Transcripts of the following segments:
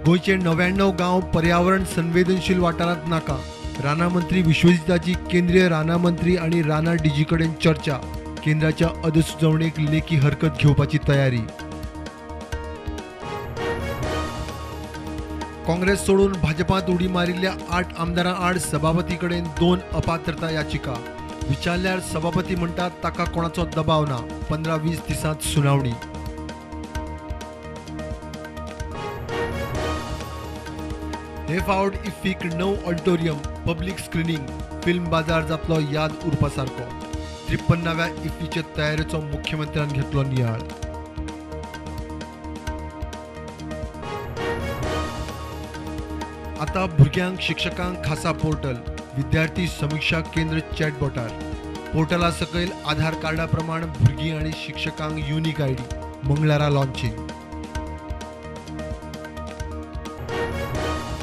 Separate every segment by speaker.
Speaker 1: गोंयचे 99 गांव पर्यावरण संवेदनशील वाठारांत नाका. रानां मंत्री विश्वजिताची केंद्रीय रानां मंत्री आनी रानां डीजी कडेन चर्चा. केंद्राच्या अधिसुचोवणेक लेखी हरकत घेवपाची तयारी. काँग्रेस सोडून भाजपांत उडी मारिल्ल्या 8 आमदारां आड सभापती कडेन 2 अपात्रता याचिका. विचारल्यार सभापती म्हणटात ताका कोणाचो दबाव ना. 15-20 दिसांत सुनावणी. हे फावट इफ्फीक 9 ऑडिटोरियम, पब्लीक स्क्रिनींग, फिल्म बाजार जातलो याद उरपा सारको. 53व्या इफ्फीचे तयारेचो मुख्यमंत्र्यान घेतलो नियाळ. आता भुरग्यांक शिक्षकांक खासा पोर्टल, विद्यार्थी समिक्षा केंद्र चॅटबॉटार. पोर्टला सकयल आधार कार्डा प्रमाण भुरगीं आनी शिक्षकांक युनिक आयडी. मंगळारा लॉन्चिंग.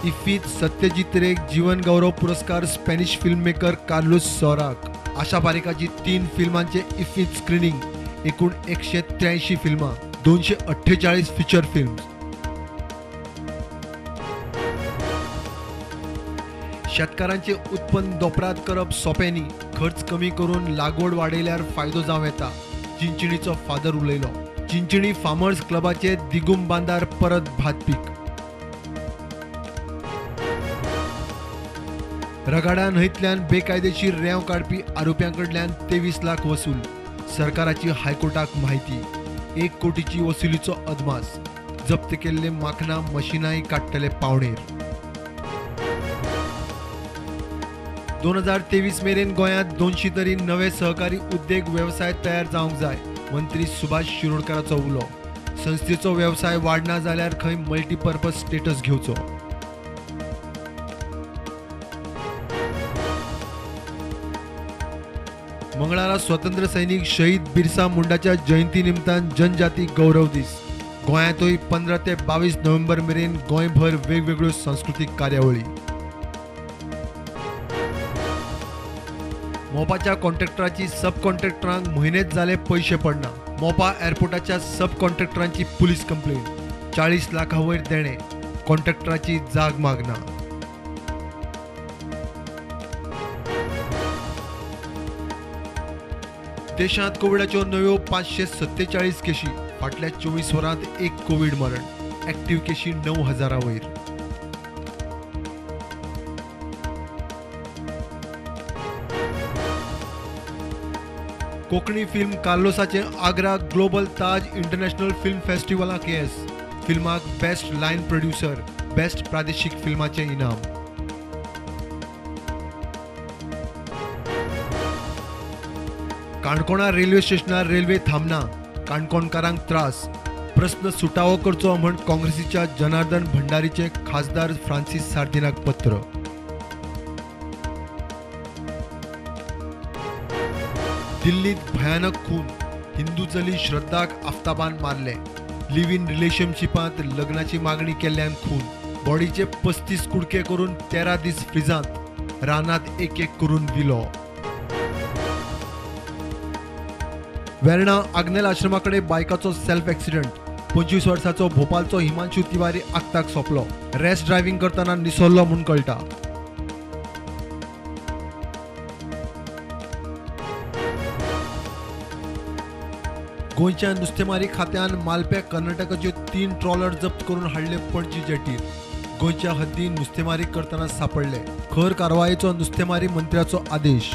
Speaker 1: इफ्फीत सत्यजीत रेक जीवन गौरव पुरस्कार स्पॅनिश फिल्ममेकर कार्लोस सौराक. आशा पारेखाची 3 फिल्मांचे इफ्फीत स्क्रिनींग. एकूण 183 फिल्मां, 248 फिचर फिल्म्स. शेतकारांचे उत्पन्न दोपरात करप सोंपें न्ही, खर्च कमी करून लागवड वाडयल्यार फायदो जावं येता. चिंचणीचो फादर उलयलो. चिंचणी फार्मर्स क्लबाचे दिगुम बांदार परत भात पीक. रगाडा न्हंयतल्यान बेकायदेशीर रेंव काडपी आरोप्यां कडल्यान 23 लाख वसूल. सरकाराची हायकोर्टाक म्हायती. 1 कोटीची वसुलीचो अदमास. जप्त केल्ले माखनां मशिनांय काडटले पावणेर. 2023 मेरेन गोंयांत 200 तरी नवे सहकारी उद्देग वेवसाय तयार जावंक जाय. मंत्री सुभाष शिरोडकाराचो उलो. संस्थेचो वेवसाय वाडना जाल्यार खंय मल्टीपर्पज स्टेटस घेवचो. मंगळारा स्वतंत्र सैनिक शहीद बिरसा मुंडाच्या जयंती निमतान जनजाती गौरव दीस. गोंयांतूय 15 ते 22 नोव्हेंबर मेरेन गोंयभर वेगवेगळ्यो सांस्कृतीक कार्यावळी. मोपाच्या कॉन्ट्रॅक्टराची सब कॉन्ट्रॅक्टरांक म्हयनेच जाले पयशे पडना. मोपा एअरपोर्टाच्या सब कॉन्ट्रॅक्टरांची पुलीस कंप्लेन. 40 लाखां वयर देणे. कॉन्ट्रॅक्टराची जाग मागना. देशांत कोविडाच्यो नव्यो 547 केशी. फाटल्या 24 वरांत 1 कोविड मरण. ऍक्टिव्ह केशी 9,000 वयर. कोंकणी फिल्म कार्लोसाचें Agra global Taj international film फेस्टिवलाक येस. फिल्माक बेस्ट लायन प्रोड्युसर, बेस्ट प्रादेशीक फिल्माचें इनाम. काणकोणा रेल्वे स्टेशनार रेल्वे थांबना. काणकोणकारांक त्रास. प्रस्न सुटावो करचो म्हण काँग्रेसीच्या जनार्दन भंडारीचे खासदार फ्रांसीस सार्दिनाक पत्र. दिल्लीत भयानक खून. हिंदू चली श्रद्धाक आफताबान मारले. लिव्ह इन रिलेशनशिपांत लग्नाची मागणी केल्ल्यान खून. बॉडीचे 35 कुडके करून 13 दीस फ्रिजांत. रानांत एक एक करून विलो. वेर्णा आग्नेल आश्रमा कडेन बायकाचो सेल्फ एक्सिडंट. 25 वर्साचो भोपालचो हिमांशु तिवारी आक्ताक सोंपलो. रेस ड्रायव्हिंग करतना निसरलो म्हूण कळटा. गोंयच्या नुस्तेमारी खात्यान मालप्या कर्नाटकाच्यो 3 ट्रॉलर जप्त करून हाडले पणजी जेटीर. गोंयच्या हद्दीन नुस्तेमारी करतना सापडले. खर कारवायेचो नुस्तेमारी मंत्र्याचो आदेश.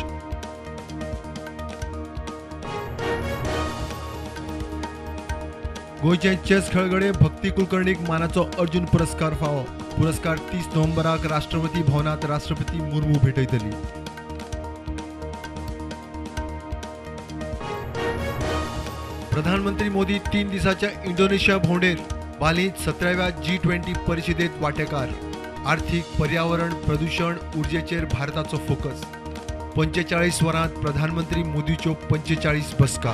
Speaker 1: गोंयचे चेस खेळगडे भक्ती कुलकर्णीक मानाचो अर्जुन पुरस्कार फावो. पुरस्कार 30 नोव्हेंबराक राष्ट्रपती भवनात राष्ट्रपती मुर्मू भेटयतली. प्रधानमंत्री मोदी 3 दिसाच्या इंडोनेशिया भोंवडेर. बालींत 17व्या G20 परिषदेत वांटेकार. आर्थिक, पर्यावरण, प्रदूषण, उर्जेचेर भारताचो फोकस. 45 वरांत प्रधानमंत्री मोदीच्यो 45 बसका.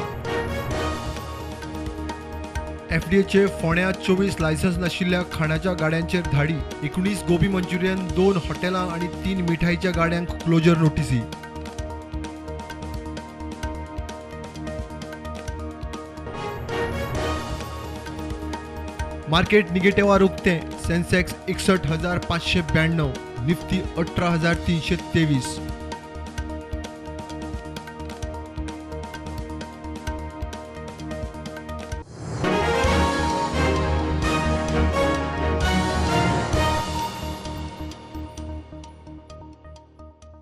Speaker 1: एफडीएचे फोंड्या 24 लायसन्स नाशिल्ल्या खाणाच्या गाड्यांचेर धाडी. 19 गोबी मंचुरियन, 2 हॉटेलां आनी 3 मिठाईच्या गाड्यांक क्लोजर नोटीसी. मार्केट निगेटिव्हार उक्तें. सेन्सेक्स 61,592, निफ्टी 18,323.